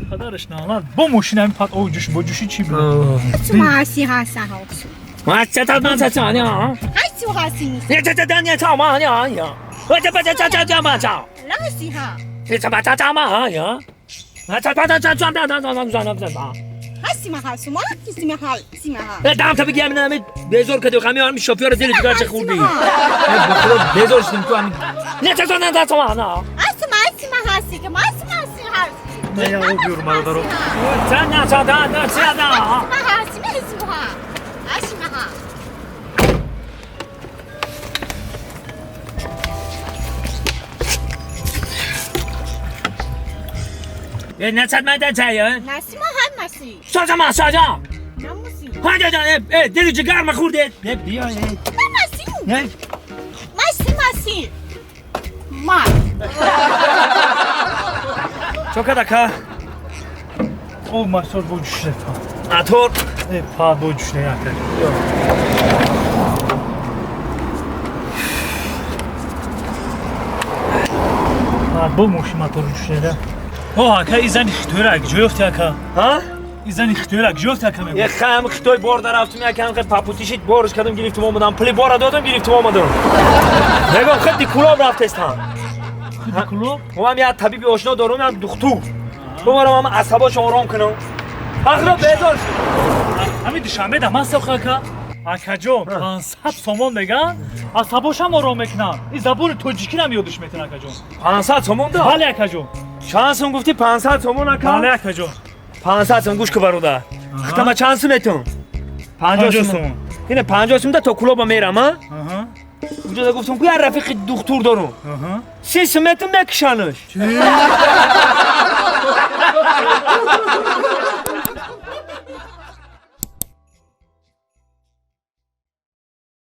Падараш налат бо мошин ҳамин пат об ҷӯш бо ҷӯши чӣ буд? دم تا بگم نه بزور که تو همین شوفر زیر جگر چه خوردی بزور شدیم تو همین نه چه نه نه نه نه Не я об биёрам бародаро. نه نه نه نه نه نه چه من چه ساجا ما ساجا ها جا ای دل جگر ما خورده نه بیا نه چو کدا об мотор бо ҷӯшида мотор па бо ҷӯшида ака. Бо мошин мотор ҷӯшида. О ака, и зани хитоира ҷо ёфти ака? Ҳа? И зани хитоира ҷо ёфти ака мегӯ? Е хам хитой бор нарафтум, якам хе папутишит борш кардам, гирифтум омадам, пули бора додам, гирифтум омадам. Мегӯм хидди кулоб рафтестам. Хидди кулоб? Ман як табиби ошно дорум, як духтур. Бубарам ам асабошо ором кунам. Ахиро безор шуд. Ҳамин Душанбе да ман сохта ака. Акаҷон, 500 сомон меган, асабошам ором мекунам. И забони тоҷикиам ёдиш метавон акаҷон. 500 сомон да? Бале акаҷон. Чанд сум гуфти? 500 сомон ака? Бале акаҷон. 500 сум гӯш ку бародар. Хитама чанд сум метун? 50 сум. Ине 50 сум да то кулоба мерам, а? Уҷода гуфтум ку як рафиқи духтур дорум. 30 сум метун мекушанаш.